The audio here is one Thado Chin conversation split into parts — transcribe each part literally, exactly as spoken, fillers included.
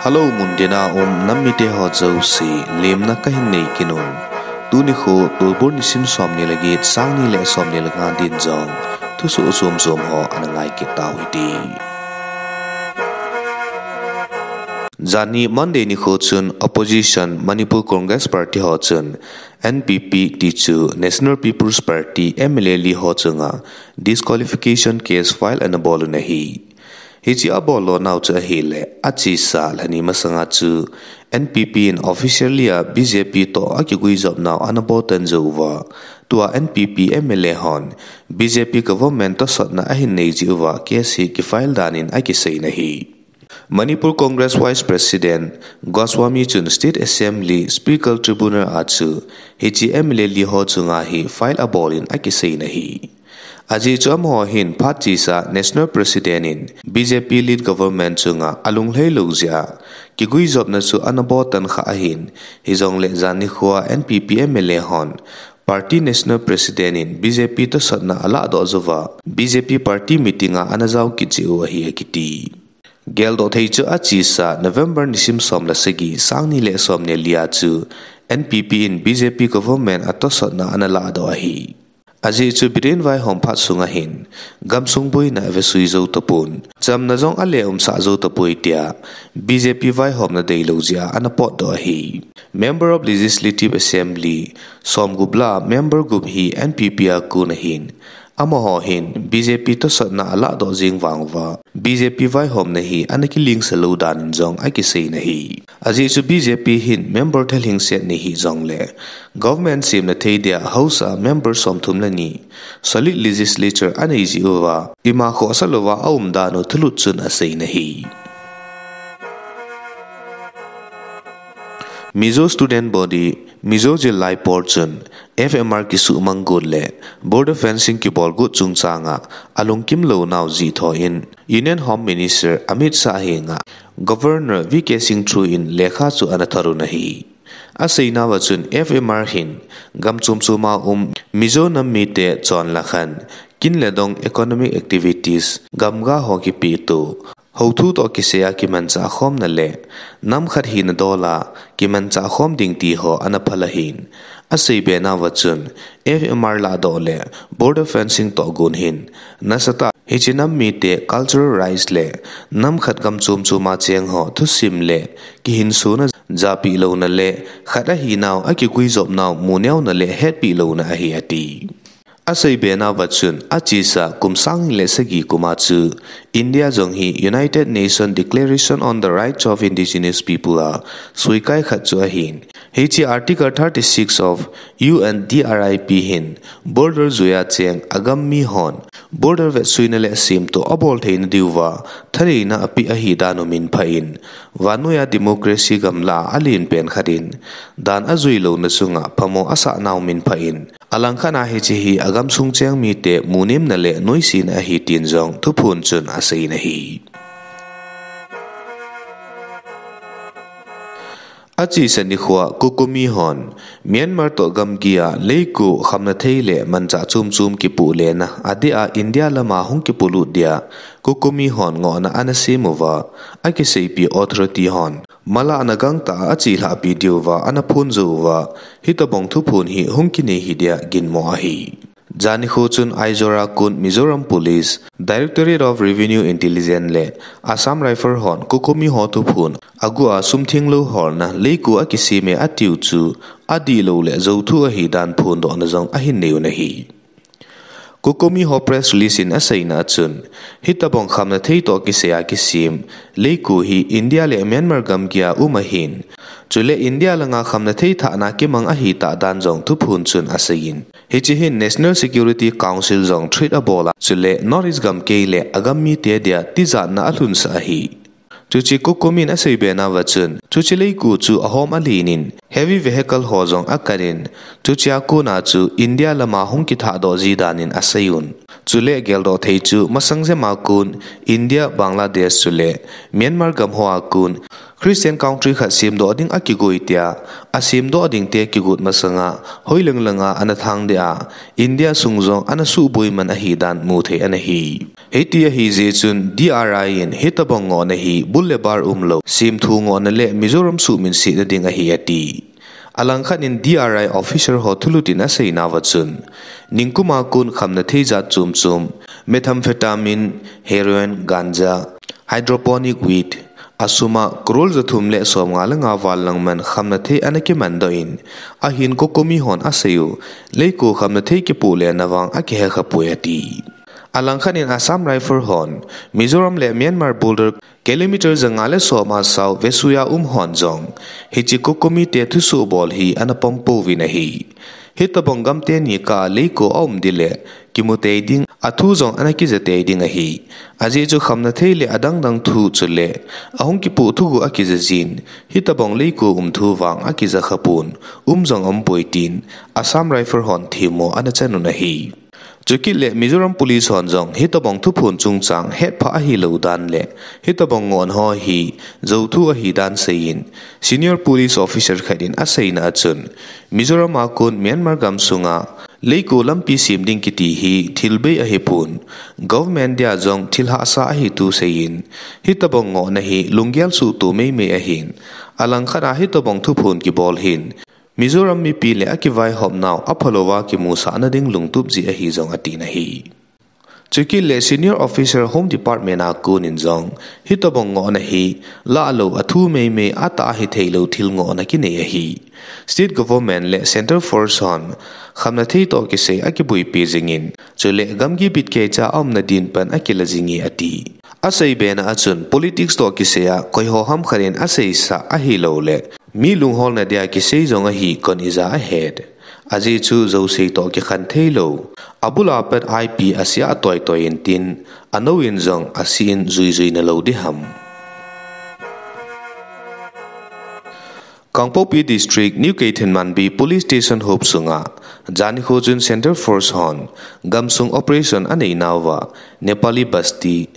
Hello, muntina um nam mite ho jouse, lemna kahin nei kit un. Tuni kho Tolbol nisim somni le get, sangni le somni le nga din jong thusoh chom chom ho ana ngai kit tau hite. Janhi Monday nikho chun opposition Manipur Congress Party ho chun N P P tichu National People's Party M L A li ho chunga disqualification case file ana bol un ahi. Hiche abol lonau chu ahile, achesa lhani masanga chu N P P in officially a B J P toh akiguijopnau ana boltan jou uva, tua N P P M L A hon B J P government tosotna ahin nei jeh uva case hi kifile dan in akisei in ahi. Manipur Congress Vice President Goswami chun State Assembly Speaker Tribunal a chu hiche M L A li ho chunga hi file abol in akisei in ahi. Ajeh chu amaho hin phat chesa National President in B J P led government chunga alunglhai lou jeh a kiguijopna chu ana boltan kha ahin, hijongle janhi nikho a N P P M L A hon Party National President in B J P tosotna alahdoh jou uva, B J P party meeting a ana jao kit jeh u ahi akiti. Geldoh thei chu achesa November nisim som le sagi, sangni le somni le li a chu N P P in B J P government a tosotna ana lahdoh ahi. Ajeh chu Biren vaihom phat sunga hin gamsung boina avesui jou tapon, chamna jong ale umsah jou tapoi tia B J P vaihomna deilou jeh a ana potdoh ahi. Member of Legislative Assembly somgup lah a member gup hi N P P a kon ahin, amaho hin B J P tosotna alahdoh jeng vang uva, B J P vaihomna hi ana kilingsa lou dan in jong akisei in ahi. Ajeh chu B J P hin member thalhingset nei hih jongle, government semna thei dia House a member somthum le ni, solid legislature anei jeh uva, ima khohsa louva aum dan u thulut chun asei in ahi. Mizo Student Body, Mizo Zillai Por chun F M R kisuhmang got le border fencing kibol got chungchang a alungkim lounau jih thou in Union Home Minister Amit Shah henga Governor V K Singh through in lekha chu ana thot un ahi. Aseinauva chun F M R hin gam chom chom a um Mizo nam mite chonlakhan kin le dong economic activities, gamga ho kipehto, houthu toh kisai a kimanchah khomna le nam khat hina dol a kimanchah khom ding ti ho ana phal ahin, aseibe nauva chun F M R lahdoh le border fencing tohgon hin nasatah a hiche nam mite cultural rights le nam khat gam chom chom a cheng ho thusim le kihinsona, japeh louna le khat ahinau akiguijopnau muneona le hetpeh louna ahi ati. Aseibe nauva chun achesa kum sangni le sagi kum a chu India jong hi United Nations Declaration on the Rights of Indigenous People a suikai khat chu ahin, hiche Article thirty six of U N D R I P hin border jui a cheng agam mi hon border vetsuina le semtoh abol theina diuva thaneina apeh ahi dan u minphah in, vannoi a democracy gamlah a alen pen khat in dan ajui louna chunga phamo asah nau minphah in, alangkhat a hiche hi agamsung cheng mite munemna le noisena ahi tin jong thuphon chun asei in ahi. Achesa nikho a COCOMI hon Myanmar toh gamgi a leiko khamna thei le manchah chom chom kipoh lena adeh a India lama hung kipolut dia COCOMI hon ngohna ana sem uva, akiseipi authority hon malahna gangtah a achelhahpi diuva ana phon jou uva, hitobang thuphon hi hung kinei hi dia ginmo ahi. Jan nikho chun Aizawl a kon Mizoram Police, Directorate of Revenue Intelligence le Assam Rifle hon COCOMI ho thuphon aguh a sum thenglou holna leiko akisem e atiu chu adihlou le jouthu ahi dan phondohna jong ahin nei un ahi. COCOMI ho press release in aseina a chun, hitobang khamna thei toh kisai a kisem leiko hi India le Myanmar gamgi a um ahin, chule India langa khamna thei thahna kimang ahitah dan jong thuphon chun aseiyin, hiche hin National Security Council jong threat abol a, chule North East gamkei le agam mite dia tijatna alhunsah ahi. Chuche COCOMI in aseibe nauva chun, chuche leiko chu ahom alen in, heavy vehicle ho jong akan in, chuche a kona chu India lama hung kithahdoh ji dan in aseiyun. Chule geldoh thei chu masang jema kon India, Bangladesh chule Myanmar gam hoa kon Christian country khat semdoh ding akigoi tia, asemdoh ding te kigot masanga, hoilang langa ana thang dia, India sung jong ana suboi man ahi dan mu thei ana hi. Hiti ahi jeh chun D R I in hitobang ngohna hi bul le bar umlou, semthu ngohna le Mizoram suhminsetna ding ahi ati. Alangkhat in D R I officer ho thulhut in aseinauva chun, ningkuma kon khamna thei jat chom chom, methamphetamine, heroin, ganja, hydroponic weed, asuma crore jathum le somnga le nga val lang man khamna thei ana kimandoh in, ahin COCOMI hon asei u, leiko khamna thei kipoh lena vang akihe khapoi ati. Alangkhat in Assam Rifle hon, Mizoram le Myanmar border kilometer janga le som a sao vesuia um hon jong, hiche COCOMI te thusoh bol hi ana pom pouvin ahi. Hitobang gam teni kah a leiko aum ding le, kimu tei ding, athu jong ana kija tei ding ahi. Ajeh chu khamna thei le adang dang thu chule, ahung kipoh thugu akija jin, hitobang leiko um thu vang akija khapon, um jong aumpoi tin, Assam Rifle hon themmo ana chan un ahi. Chukit le Mizoram Police hon jong hitobang thuphon chungchang hetphah ahilou dan le hitobang ngohna ho hi jouthu ahi dan seiyin, senior police officer khat in aseina a chun, Mizoram a kon Myanmar gamsunga leiko lampi sem ding kiti hi thil bei ahipon, government dia jong thil hahsa ahi thu seiyin, hitobang ngohna hi lunggel suhtoh meimei ahin, alangkhat a hitobang thuphon kibol hin, Mizoram mipi le akivaihop nau aphalouva kimusahna ding lungtup jeh ahi jong atin ahi. Chukit le senior officer Home Department a kon in jong, hitobang ngohna hi, lahlou athu meimei atah a hitheilou thil ngohna kinei ahi. State government le central force hon, khamna thei toh kisai akibuipi jingin, chule gamgi bitkeicha aumna din pan akila jinge ati. Asei bena a chun politics toh kisai a koiho ham khat in aseisah ahilou le, mi lungholna dia kisei jong ahi kon ija ahet. Ajeh chu jouse toh kikhen theilou. Abul a pat I P asia atoi toi in tin, anou in jong asi in jui jui nalou diham. Kangpokpi District, New Keithelmanbi Police Station hop sunga, jani kho chun Central Force hon, gamsung operation anei nauva, Nepali Basti,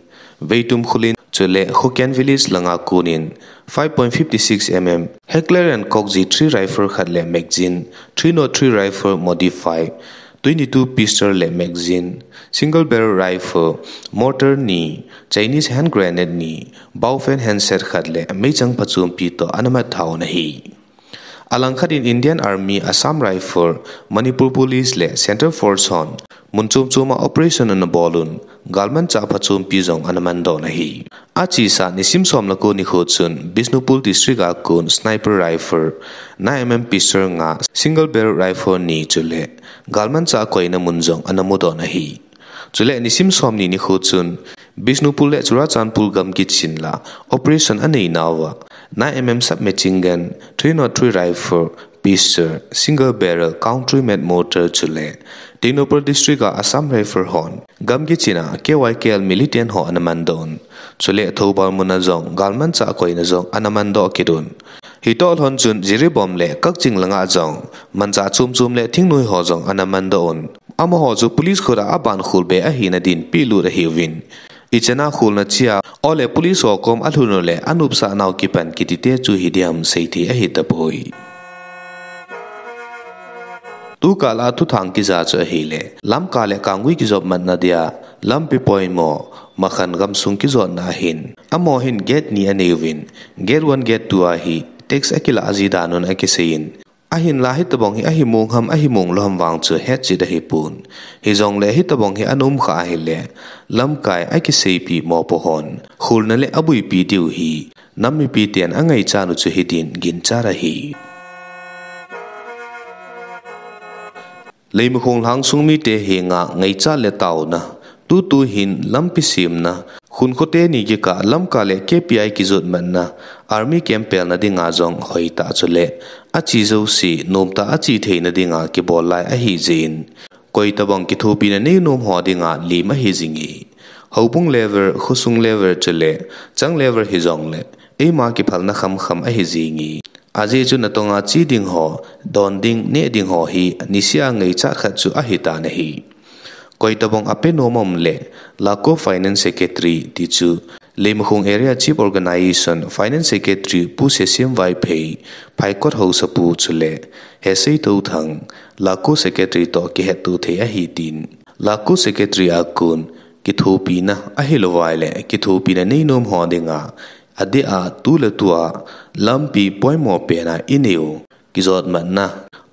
Veitum Khullen, chule Khoken Village langa konin, five point five six M M, Heckler and Koch G three rifle khat le magazine, three nought three rifle modify, twenty-two pistol le magazine, single barrel rifle, mortar ni, Chinese hand grenade ni, Baofeng handset khat le meichang phachompi toh ana mat tha u ahi. Alangkhat in Indian Army, Assam Rifle, Manipur Police le Central Force hon mun chom chom a operation ana bol un, galmanchah phachompi jong ana mandoh u ahi. Achesa nisim som le ko nikho chun Bishnupur District a kon sniper rifle, nine M M pistol nga, single barrel rifle ni chule galmanchah koina mun jong ana mudoh u ahi. Chule nisim som ni nikho chun Bishnupur le Churachandpur gamgi chin la operation anei nauva, nine M M submachine gun, three nought three rifle, pistol, single barrel, country made mortar chule Tengnoupal District a Assam Rifle hon gamgi chin a K Y K L militant ho ana mandoh un. Chule Thoubal mun a jong galmanchah koina jong ana mandoh kit un. Hitoh lhon chun Jiribam le Kakching langa jong manchah chom chom le thingnoi ho jong ana mandoh un. Amaho chu police khut a aban khol be ahina din pelut ahiuvin. Ichan a kholna chia, ole police ho kom alhun u le anopsah nau kipan kiti te chu hi diam seithei ahi tapoi. Tukal a thuthang kija chu ahile, Lamka le Kanggui kijop matna dia, lampi poimo, Makhan gamsung kijotna ahin. Amaho hin gate ni anei uvin, gate one, gate two a hi, tax akilah ji dan un akiseiyin. Ahinla hitobang hi ahi mong ham, ahi mong lou ham vang chu hetchet ahipon. Hijongle hitobang hi ana um kha ahile, lamkai akiseipi mopo hon, kholna le abuipi diu hi, nam mipi ten angaichat u chu hidin ginchat ahi. Leimakhong lhangsung mite henga ngaichat le taona, tutu hin lampi semna, Khunkho teni kikah Lamka le K P I kijot matna, Army camp pelna dinga jong hoitah chule, ache jouse, nomtah a che theina dinga kibol lai ahi jeh in, koitobang kithopina neinom ho dinga lim ahi jinge. Houbung level, khosung level chule, chang level hijongle, eima kiphalna khamkham ahi jinge. Ajeh chu natonga che ding ho, don ding, neh ding ho hi, niseh a ngaichat khat chu ahitan ahi. Koitobang apenom um le, Laco Finance Secretary ti chu, Leimakhong Area Chief Organization Finance Secretary Pu Sesiam Vaiphei, Phaikot Haosapu chule Hesei Touthang, Laku Secretary toh kihetto thei ahi tin, Laku Secretary a kon kithopina ahilouvai le kithopina neinom ho dinga adeh a tuletua lampi poimo pena ineiu kijotmatna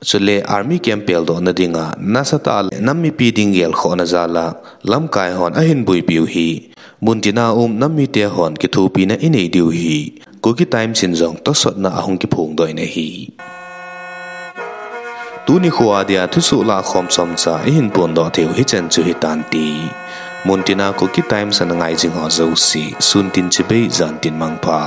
chule army camp peldohna dinga nasatah le nam mipi ding gelkhohna jal a lamkai hon ahin boipiu hi muntina um nam mite hon kithopina inei diu hi Kuki Times in jong tosotna ahung kiphongdoh in ahi. Tuni khoa dia thusoh lahkhom chomcha ihin phondoh theiu hichan chu hitante. Muntina Kuki Times ana ngai jing ho jouse, sun tin chibai, jan tin mangpha.